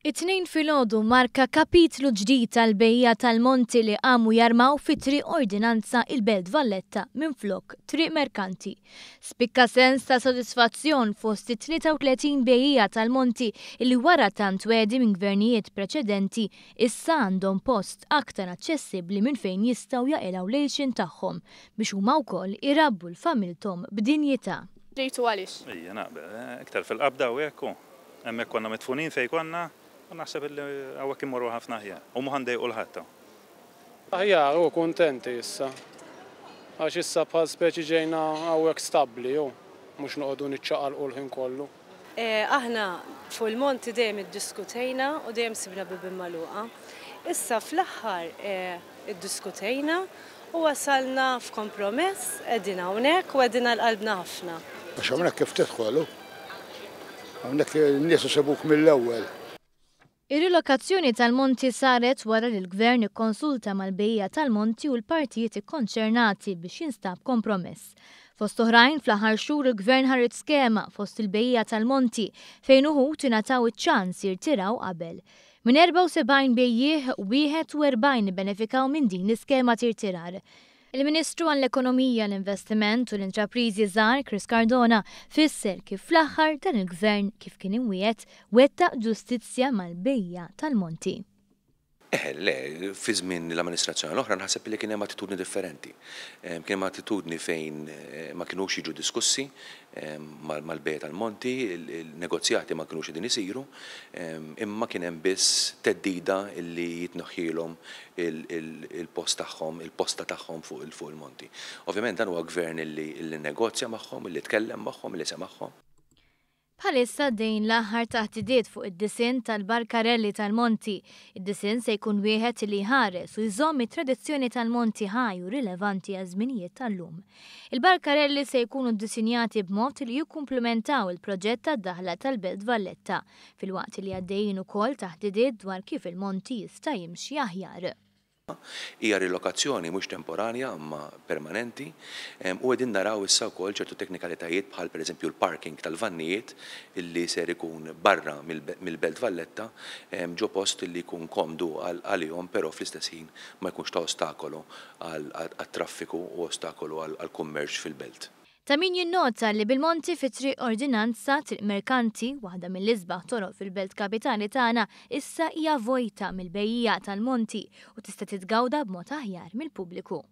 It-Tnejn filgħodu marka kapitlu ġdid għall-bejjiegħa tal-monti li qamu jarmaw fi Triq Ordinanza il-Belt Valletta minflok Triq Merkanti. Spikka sens ta' sodisfazzjon fost it-33 bejjiegħa tal-monti li wara tant wegħdi minn gvernijiet preċedenti issa għandhom post aktar aċċessibbli minn fejn jistgħu jaqilgħu l-għixien tagħhom biex huma wkoll irabbu l-familthom b'dinjità. Tgħid u għaliex? Ejja naqbel, iktar fil-qabda u hekk u. Hemmhekk konna midfunin fejn konna u naħseb illi hawnhekk immorru ħafna aħjar. U mhu ħa ndejqu 'l ħadd hawn. Aħjar u kuntenti issa. Għax issa bħal speċi ġejna hawnhekk stabbli u mhux noqogħdu niċċaqalqu l-ħin kollu. Aħna fuq il-monti dejjem iddiskutejna u dejjem sibna bibien magħluqa. Issa fl-aħħar iddiskutejna u wasalna f'kompromess, qegħdin hawnhekk u qegħdin għal qalbna ħafna. Għax hawnhekk kif tidħol hu. Hawnhekk in-nies isibuk mill-ewwel. Ir-rilokazzjoni tal-monti saret wara li l-Gvern ikkonsulta mal-bejjiegħa tal-monti u l-partijiet ikkonċernati biex jinstab kompromess. Fost oħrajn, fl-aħħar xhur il-Gvern ħareġ skema fost il-bejjiegħa tal-monti fejn uħud ingħataw iċ-ċans jirtiraw qabel. Minn 74 bejjiegħ, 41 ibbenefikaw minn din l-iskema t'irtirar. Il-Ministru għall-Ekonomija, l-Investiment u l-Intrapriżi Żgħar Chris Cardona fisser kif fl-aħħar dan il-Gvern kif kien imwiegħed wettaq ġustizzja mal-bejjiegħa tal-monti. Eħe, le, fi żmien l-amministrazzjoni l-oħra naħseb li kien hemm attitudni differenti. Kien hemm attitudni fejn ma kinux jiġu diskussi mal-bejgħ tal-monti, il-negozjati ma kinux qegħdin isiru, imma kien hemm biss theddida li jitneħħielhom il-post tagħhom, il-posta tagħhom fuq il-monti. Ovvjament dan huwa gvern li nnegozja magħhom, li tkellem magħhom, li semagħhom. Bħalissa għaddejjin l-aħħar taħdidiet fuq id-disinn tal-barkarelli tal-monti. Id-disinn se jkun wieħed li jħares u jżomm it-tradizzjoni tal-monti ħaj u rilevanti għaż-żminijiet tal-lum. Il-barkarelli se jkunu ddisinjati b'mod li jikkumplimentaw il-proġett tad-daħla tal-Belt Valletta, filwaqt li għaddejjin ukoll taħdidiet dwar kif il-monti jista' jimxi aħjar. Hija rilokazzjoni mhux temporanja imma permanenti u qegħdin naraw issa wkoll ċertu teknikalitajiet bħal pereżempju l-parking tal-vannijiet illi ser ikun barra mill-Belt Valletta ġo post illi jkun komdu għalihom però fl-istess ħin ma jkunx ta' ostakolu għat-traffiku u ostakolu għall-kummerċ fil-Belt. Ta' min jinnota li bil-monti fi Triq Ordinanza, Triq Merkanti, waħda mill-isbaħ toroq fil-belt kapitali tagħna, issa hija vojta mill-bejjiegħa tal-monti u tista' titgawda b'mod aħjar mill-pubbliku.